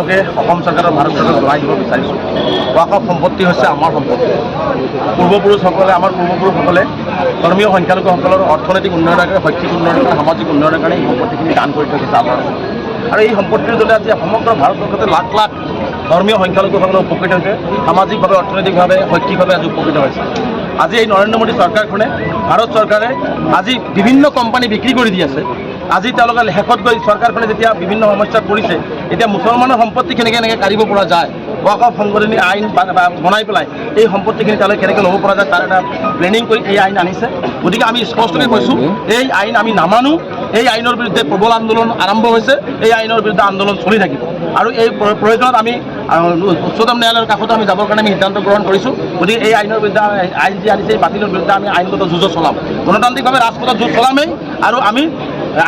স্পষ্টকৈ অসম চৰকাৰৰ, ভাৰত চৰকাৰক জনাই দিব বিচাৰিছোঁ, ৱাকফ সম্পত্তি হৈছে আমাৰ সম্পত্তি। পূৰ্বপুৰুষসকলে, আমাৰ পূৰ্বপুৰুষসকলে ধৰ্মীয় সংখ্যালঘুসকলৰ অৰ্থনৈতিক উন্নয়নৰ কাৰণে, শৈক্ষিক উন্নয়নৰ কাৰণে, সামাজিক উন্নয়নৰ কাৰণে এই সম্পত্তিখিনি দান কৰি থৈ গৈছে আমাৰ। আৰু এই সম্পত্তিৰ জৰিয়তে আজি সমগ্ৰ ভাৰতবৰ্ষতে লাখ লাখ ধৰ্মীয় সংখ্যালঘুসকলে উপকৃত হৈছে। সামাজিকভাৱে, অৰ্থনৈতিকভাৱে, শৈক্ষিকভাৱে আজি উপকৃত হৈছে। আজি এই নৰেন্দ্ৰ মোদী চৰকাৰখনে, ভাৰত চৰকাৰে আজি বিভিন্ন কোম্পানী বিক্ৰী কৰি দি আছে। আজি তেওঁলোকে শেষত গৈ চৰকাৰখনে যেতিয়া বিভিন্ন সমস্যাত পৰিছে, এতিয়া মুছলমানৰ সম্পত্তিখিনি কেনেকৈ কাঢ়িব পৰা যায়, ৱাকফ সংশোধনী আইন বনাই পেলাই এই সম্পত্তিখিনি তেওঁলোকে কেনেকৈ ল'ব পৰা যায়, তাৰ এটা প্লেনিং কৰি এই আইন আনিছে। গতিকে আমি স্পষ্টকৈ কৈছোঁ, এই আইন আমি নামানো। এই আইনৰ বিৰুদ্ধে প্ৰবল আন্দোলন আৰম্ভ হৈছে। এই আইনৰ বিৰুদ্ধে আন্দোলন চলি থাকিব আৰু এই প্ৰয়োজনত আমি উচ্চতম ন্যায়ালয়ৰ কাষতো আমি যাবৰ কাৰণে আমি সিদ্ধান্ত গ্ৰহণ কৰিছোঁ। গতিকে এই আইনৰ বিৰুদ্ধে, আইন যি আনিছে, এই বাতিলৰ বিৰুদ্ধে আমি আইনগত যুঁজো চলাম। গণতান্ত্ৰিকভাৱে ৰাজপথত যুঁজ চলামেই আৰু আমি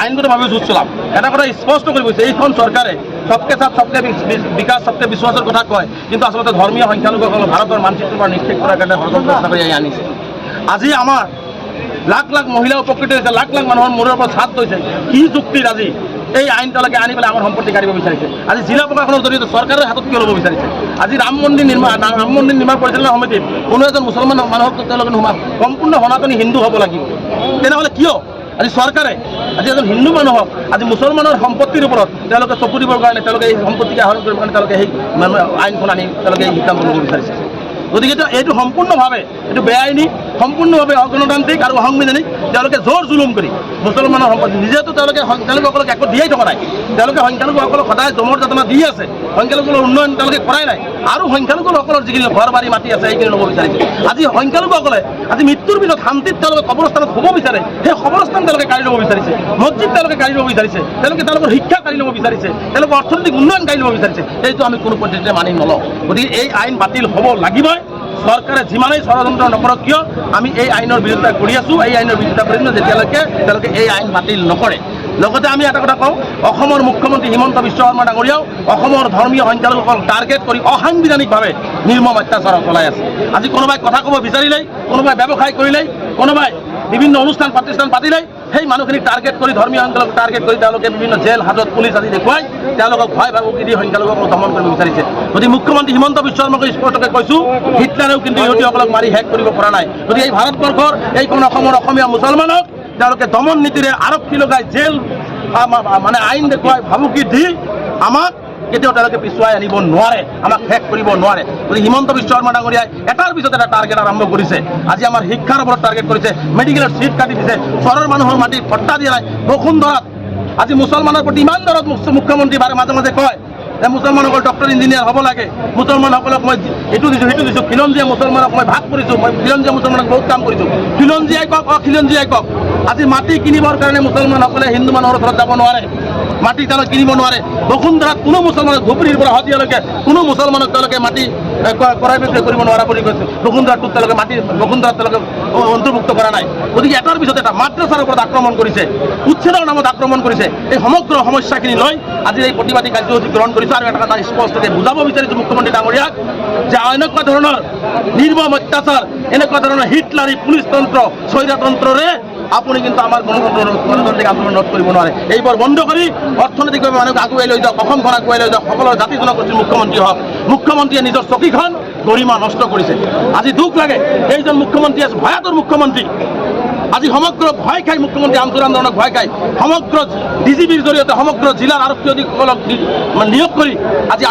আইনগতভাৱে যুঁজ চলাম। এটা কথা স্পষ্ট কৰি কৈছে, এইখন চৰকাৰে "सबके साथ, सबके विकास, सबके বিশ্বাসৰ কথা কয়, কিন্তু আচলতে ধৰ্মীয় সংখ্যালঘুসকলক ভাৰতৰ মানচিত্ৰৰ পৰা নিক্ষেপ কৰাৰ কাৰণে ষড়যন্ত্ৰ ৰচনা কৰি আনিছে। আজি আমাৰ লাখ লাখ মহিলা উপকৃত হৈছে, লাখ লাখ মানুহৰ মূৰৰ ওপৰত ছাদ হৈছে। কি যুক্তিত আজি এই আইন তেওঁলোকে আনি পেলাই আমাৰ সম্পত্তি কাঢ়িব বিচাৰিছে? আজি জিলা প্ৰশাসনৰ জৰিয়তে চৰকাৰৰ হাতত কিয় ল'ব বিচাৰিছে? আজি ৰাম মন্দিৰ নিৰ্মাণ পৰিচালনা সমিতিত কোনো এজন মুছলমান মানুহক তেওঁলোকে নোসোমা, সম্পূৰ্ণ সনাতনী হিন্দু হ'ব লাগিব। তেনেহ'লে কিয় আজি চৰকাৰে আজি এজন হিন্দু মানুহক আজি মুছলমানৰ সম্পত্তিৰ ওপৰত তেওঁলোকে চকু দিবৰ কাৰণে, তেওঁলোকে এই সম্পত্তিকে আহৰণ কৰিবৰ কাৰণে তেওঁলোকে সেই মানে আইনখন আনি তেওঁলোকে এই সিদ্ধান্ত ল'ব বিচাৰিছে? গতিকে এইটো সম্পূৰ্ণভাৱে এইটো বেআইনী, সম্পূৰ্ণভাৱে অগণতান্ত্ৰিক আৰু অসাংবিধানিক। তেওঁলোকে জোৰ জুলুম কৰি মুছলমানৰ সম্পত্তি নিজেতো তেওঁলোকে সংখ্যালঘুসকলক একো দিয়েই থকা নাই। তেওঁলোকে সংখ্যালঘুসকলক সদায় জমৰ যাতনা দি আছে। সংখ্যালঘুসকলৰ উন্নয়ন তেওঁলোকে কৰাই নাই আৰু সংখ্যালঘুসকলৰ যিখিনি ঘৰ বাৰী মাটি আছে, সেইখিনি ল'ব বিচাৰিছে। আজি সংখ্যালঘুসকলে আজি মৃত্যুৰ পিছত শান্তিত তেওঁলোকে কবৰস্থানত শুব বিচাৰে, সেই কবৰস্থান তেওঁলোকে কাঢ়ি ল'ব বিচাৰিছে। মছজিদ তেওঁলোকে কাঢ়ি ল'ব বিচাৰিছে। তেওঁলোকে তেওঁলোকৰ শিক্ষা কাঢ়ি ল'ব বিচাৰিছে। তেওঁলোকৰ অৰ্থনৈতিক উন্নয়ন কাঢ়ি ল'ব বিচাৰিছে। এইটো আমি কোনো পদ্ধতিতে মানি নলওঁ। গতিকে এই আইন বাতিল হ'ব লাগিবই। চৰকাৰে যিমানেই ষড়যন্ত্ৰ নকৰক কিয়, আমি এই আইনৰ বিৰোধিতা কৰি আছোঁ। এই আইনৰ বিৰোধিতা কৰিম যেতিয়ালৈকে তেওঁলোকে এই আইন বাতিল নকৰে। লগতে আমি এটা কথা কওঁ, অসমৰ মুখ্যমন্ত্ৰী হিমন্ত বিশ্ব শৰ্মা ডাঙৰীয়াও অসমৰ ধৰ্মীয় সংখ্যালঘুসকলক টাৰ্গেট কৰি অসাংবিধানিকভাৱে নিৰ্মম অত্যাচাৰ চলাই আছে। আজি কোনোবাই কথা ক'ব বিচাৰিলেই, কোনোবাই ব্যৱসায় কৰিলেই, কোনোবাই বিভিন্ন অনুষ্ঠান প্ৰতিষ্ঠান পাতিলেই সেই মানুহখিনিক টাৰ্গেট কৰি, ধৰ্মীয় সংখ্যালঘুক টাৰ্গেট কৰি তেওঁলোকে বিভিন্ন জেল হাজত, পুলিচ আদি দেখুৱাই তেওঁলোকক ভয় ভাবুকি দি সংখ্যালঘুসকলক দমন কৰিব বিচাৰিছে। গতিকে মুখ্যমন্ত্ৰী হিমন্ত বিশ্ব শৰ্মাক স্পষ্টকৈ কৈছোঁ, হিটলাৰেও কিন্তু ইহুদীসকলক মাৰি শেষ কৰিব পৰা নাই। গতিকে এই ভাৰতবৰ্ষৰ এইখন অসমৰ অসমীয়া মুছলমানক তেওঁলোকে দমন নীতিৰে আৰক্ষী লগাই, জেল মানে আইন দেখুৱাই, ভাবুকি দি আমাক কেতিয়াও তেওঁলোকে পিছুৱাই আনিব নোৱাৰে, আমাক শেষ কৰিব নোৱাৰে। গতিকে হিমন্ত বিশ্ব শৰ্মা ডাঙৰীয়াই এটাৰ পিছত এটা টাৰ্গেট আৰম্ভ কৰিছে। আজি আমাৰ শিক্ষাৰ ওপৰত টাৰ্গেট কৰিছে, মেডিকেলৰ চিট কাটি দিছে, চহৰৰ মানুহৰ মাটিত পট্টা দিয়া নাই। বসুন্ধৰাত আজি মুছলমানৰ প্ৰতি ইমান দৰত মুখ্যমন্ত্ৰী বাৰে মাজে মাজে কয় যে মুছলমানসকল ডক্টৰ, ইঞ্জিনিয়াৰ হ'ব লাগে, মুছলমানসকলক মই এইটো দিছোঁ, সেইটো দিছোঁ, খিলঞ্জীয়া মুছলমানক মই ভাগ কৰিছোঁ, মই খিলঞ্জীয়া মুছলমানক বহুত কাম কৰিছোঁ। খিলঞ্জীয়াই কওক, অখিলঞ্জীয়াই কওক, আজি মাটি কিনিবৰ কাৰণে মুছলমানসকলে হিন্দু মানুহৰ ওচৰত যাব নোৱাৰে। মাটি তেওঁলোকে কিনিব নোৱাৰে। বসুন্ধৰাত কোনো মুছলমানক, ধুবুৰীৰ পৰা শদিয়ালৈকে কোনো মুছলমানক তেওঁলোকে মাটি ক্ৰয় বিক্ৰয় কৰিব নোৱাৰা বুলি কৈছে। বসুন্ধৰাটোত তেওঁলোকে মাটি, বসুন্ধৰাত তেওঁলোকে অন্তৰ্ভুক্ত কৰা নাই। গতিকে এটাৰ পিছত এটা মাদ্ৰাছাৰ ওপৰত আক্ৰমণ কৰিছে, উচ্ছেদৰ নামত আক্ৰমণ কৰিছে। এই সমগ্ৰ সমস্যাখিনি লৈ আজি এই প্ৰতিবাদী কাৰ্যসূচী গ্ৰহণ কৰিছোঁ। আৰু এটা কথা স্পষ্টকৈ বুজাব বিচাৰিছোঁ মুখ্যমন্ত্ৰী ডাঙৰীয়াক যে এনেকুৱা ধৰণৰ নিৰ্মম অত্যাচাৰ, এনেকুৱা ধৰণৰ হিটলাৰী পুলিচতন্ত্ৰ, স্বৈৰতন্ত্ৰৰে আপুনি কিন্তু আমাৰ গণতন্ত্ৰ, গণতান্ত্ৰিক আন্দোলন ৰোধ কৰিব নোৱাৰে। এইবোৰ বন্ধ কৰি অৰ্থনৈতিকভাৱে মানুহক আগুৱাই লৈ যাওক, অসমখন আগুৱাই লৈ যাওক, সকলো জাতি জনগোষ্ঠীৰ মুখ্যমন্ত্ৰী হওক। মুখ্যমন্ত্ৰীয়ে নিজৰ চকীখন গৰিমা নষ্ট কৰিছে। আজি দুখ লাগে, এইজন মুখ্যমন্ত্ৰী আছে ভয়াতুৰ মুখ্যমন্ত্ৰী। আজি সমগ্ৰ ভয় খাই মুখ্যমন্ত্ৰী, আমচুৰ আন্দোলনক ভয় খাই সমগ্ৰ ডিজিপিৰ জৰিয়তে সমগ্ৰ জিলাৰ আৰক্ষী অধীক্ষকসকলক মানে নিয়োগ কৰি আজি